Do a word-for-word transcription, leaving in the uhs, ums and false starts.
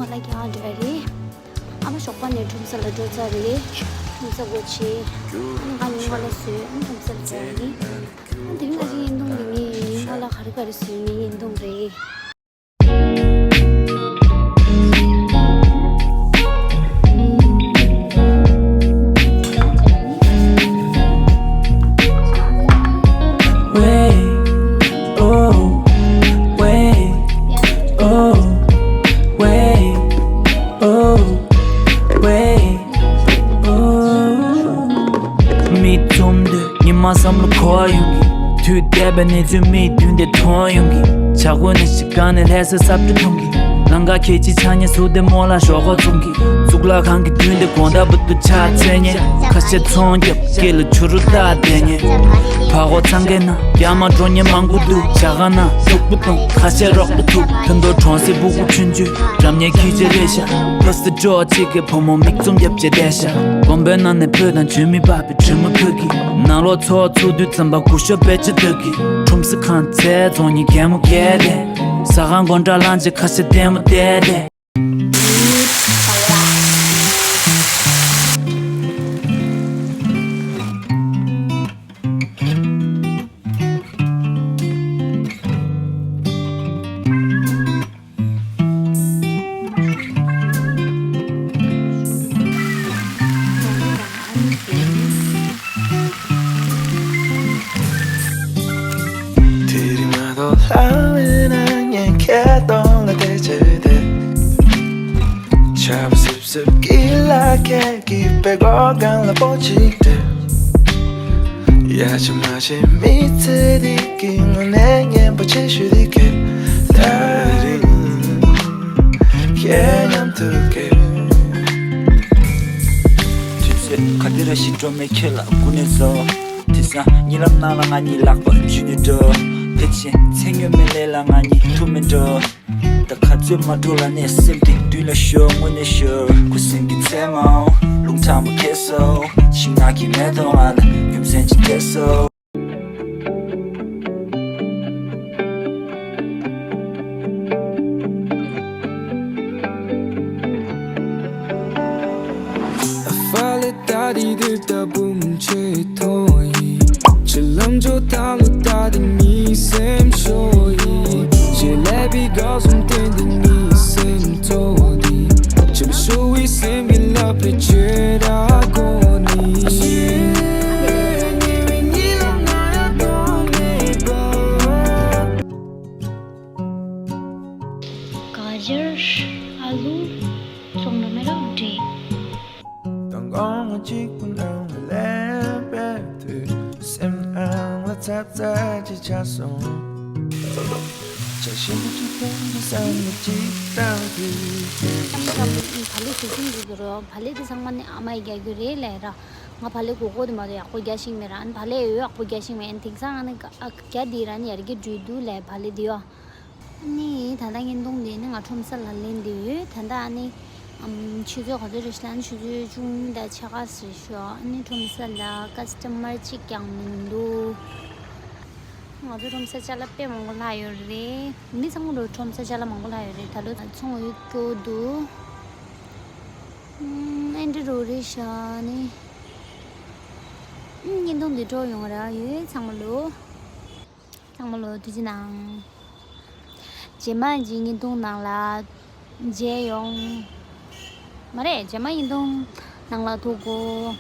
ལ་རྒྱག་འགྲོ་བ་རེད། ཨ་མ་ཞོགས་པ་ནས་ཁྲོམ་ས་ལ་འགྲོ་ཚར་རེད། ཁྲོམ་ས་སྒོ་ཕྱེ། ཨ་ནི་ང་ཉིན་མ་ལ་བཟོས། ཨ་ནི་ཁྲོམ་ས་ལ་འགྲོ་ཡིན། ཨ་དེ་རིང་ང་ཅིག་ཡིན་གཏོང་གི་ངས་ཡིན་ང་ལ་ག་རེ་ག་རེ་བཟོས་ངས་ཡིན་གཏོང་རེད། Wait, oh, wait, oh, wait, oh, wait, oh. མིག་བཙུམ་དུས་ཉི་མ་བསམ་བློ་འཁོར་ཡོང་གི། དུས་འདས་པའི་གནས་ཚུལ་མིག་མདུན་དེ་མཐོང་ཡོང་གི། ཇ་གོ་ནས་ཤི་གང་ནས་ལྷ་ས་སྲབ་ཏུ་མཐོང་གི། ལང་ཀ་ཁྱེད་ཀྱི་ཆ་ཉེ་སུ་དེ་མོ་ལ་ཞོག་གོ་བཙུང་གི། གཙུག་ལག་ཁང་གི་མདུན་དེ་དགོང་དག་བུ་དུ་ཆ་ཚེ་ཉེ། ཁ་ཤས་ཚོང་རྒྱབ་སྐེ་ལ་ཆུ་རུ་བཏགས་བསྡད་ཉེ། བ་གོ་ཚང་གེ་ན་རྒྱ་མ་འགྲོ་ཉེ་མང་པོ་འདུག་ཇ་ག་ན་ཐུག་པོ་གཏོང་ཁ་ཤས་རོགས་པ་ཐུག་ཐུན་ཏོ་གྲོང་གསེབ་སྤུ་གུ་ཆུན་ཆུན་འགྲམ་ཉེ་ཁྱི་ཅི་རེད་ཤག་ཕ་སི་ཏྲོ་གཅིག་གི་བུ་མོ་མིག་བཙུམ་རྒྱབ་ཅེ་བསྡད་ཤག་དགོན་པའི་ནང་ནས་སྤོས་དང་ཆུ་མི་འབབ་པའི་དྲི་མ་ཁོལ་གི། ནང་ལོགས་ཚོགས་ཚུགས་དུས་ཙམ་པ་སྒུག་ཤོག་དཔེ་ཆ་ལྟ་གི། ཁྲོམ་ས་ཁང་ཚལ་རྫོང་ཉིད་གད་མོ་གད་དེ། ཟ་ཁང་སྒོ་འགྲམ་ལངས་རྗེས་ཁ་ཤས་ལྟད་མོ་བལྟས་ཏེ། དེ་རིང་མ་གཏོགས་ལྷ་བའི་ནང་ཉན་ཁྱེད་གདོང་ལ་བལྟས་བྱས་བསྡད། ཆར་པ་སིབ་སིབ་ཀྱི་ལ་ཁད་ཀྱི་པད་གོག་སྒང་ལ་སྤོ་གཅིག་སྤྲད། ཡ་ཆི་མ་ཆི་མི་ཚེ་འདི་གི་དངོས་གནས་སྙན་པོ་ཆེ་ཤོས་འདི་གས། ད་རིང་ཁྱེད་མཉམ་དུ་གས། དུས་ཚོད་ག་དེ་ར་ཞིག་འགྲོ་མེད་ཁྱེད་ལ་སྐུ་ནས་བཟོ། དེང་སང་གཉིད་ལམ་ནང་ལ་ང་གཉིས་ལག་པ་འཇུས་ནས་འགྲོ། ཕལ་ཆེར་མཚན་སྨྱོན་མེད་ལས་ལ་ང་གཉིས་ཐུག་མེད་འགྲོ། ད་ག་ཚོད་མ་འགྲོ་ལ་ནས་སེམས་དེ་མདུན་ལ་ཤོར་དངོས་གནས་ཤོར། ཁུ་སིམ་གྱི་མཚན་མོ་རླུང་ཐང་མོ་ཁེ་སོ། ཤིང་ནགས་ཀྱི་མེ་ཏོག་ང་ལ་རྒྱུ་མཚན་ཅིག་སྐྱེས་སོ། ཨ་ཕ་ལེ་ད་དེ་དུས་ད་བུམ་ཆེ་ཐོ་ཡི། ཆུ་ལམ་ཇོ་ད་ལོ་ད་དེ་ཉི་སེམས་ཤོ་ཡི། ཇེ་ལེ་བི་ག་ཟུམ་ཏན་དེ་ཉི་སེམས་ཐོ་དི། ཆུ་ཤོ་བི་སེམས་བི་ལ་པེ་ཆེ་ར་གོ་ནི། ག་ཇར་ཨ་ལུ་བཙོང་ན་མེ་རོ་འདྲེ། དང་གོང་གཅིག་པུ་ནང་ལ་ལེན་པའི་དུས། སེམས་ནང་ལ་ཚ་ཚ་ཅིག་ཆགས་སོང་། བྱ་ཤིང་གཅིག་དང་གི་བསམ་བློ་གཅིག་བཏང་དུས། བྱ་མི་བྱ་མི་བ་ལི་ཟེར་ཤིང་འདི་ཟེར་རོ། བ་ལི་འདི་ཚང་མ་ནི་ཨ་མ་ཡིས་རྒྱག་རྒྱུ་རེད་ལས་ར། ང་བ་ལི་གོ་གོ་དེ་མ་གཏོགས་ཡག་པོ་རྒྱག་ཤེས་མེད་ར། ཨ་ནི་བ་ལི་འོ་ཡག་པོ་རྒྱག་ཤེས་མེད། ཨ་ནི་དེང་སང་ཨ་ནི་ཨ་རྒྱ་འདི་ར་ནི་ཡར་རྒྱས་འགྲོ་འདུག་ལས་བ་ལི་འདི་ཡོ། ནི་ད་ལྟ་བརྙན་ཐུང་འདི་ནི་ང་ཁྲོམ་ས་ལ་ལེན་འདི་ཡོད། ད་ལྟ་ནི་ཨམ་ཆུ་ཚོད་ག་ཚོད་རེད་ཤག་ལ་ནི་ཆུ་ཚོད་བཅུ་གཉིས་དང་ཕྱེད་ཀ་ཟེར་ཤག་ཨ་ནི་ཁྲོམ་ས་ལ་ཀ་སི་ཊ་མར་གཅིག་ཀྱང་མི་འདུག་ང་ཚོ་ཁྲོམ་ས་ཅ་ལག་དཔེ་མང་པོ་ལྷག་ཡོད་རེད། མི་ཚང་མ་ལོ་ཁྲོམ་ས་ཅ་ལག་མང་པོ་ལྷག་ཡོད་རེད། ད་ལོ་ཚོང་ཡོད་སྤྲོ་འདུག་ཨེ་འདྲ་རོ་རེད་ཤག་ནི་བརྙན་ཐུང་འདི་འགྲོ་ཡོང་ར་ཡོད་ཚང་མ་ལོ། ཚང་མ་ལོ་ཐུགས་རྗེ་གནང་། རྗེས་མ་གི་བརྙན་ཐུང་ནང་ལ་མཇལ་ཡོང་། མ་རེད། རྗེས་མ་བརྙན་ཐུང་ནང་ལ་ཐུག་གོ།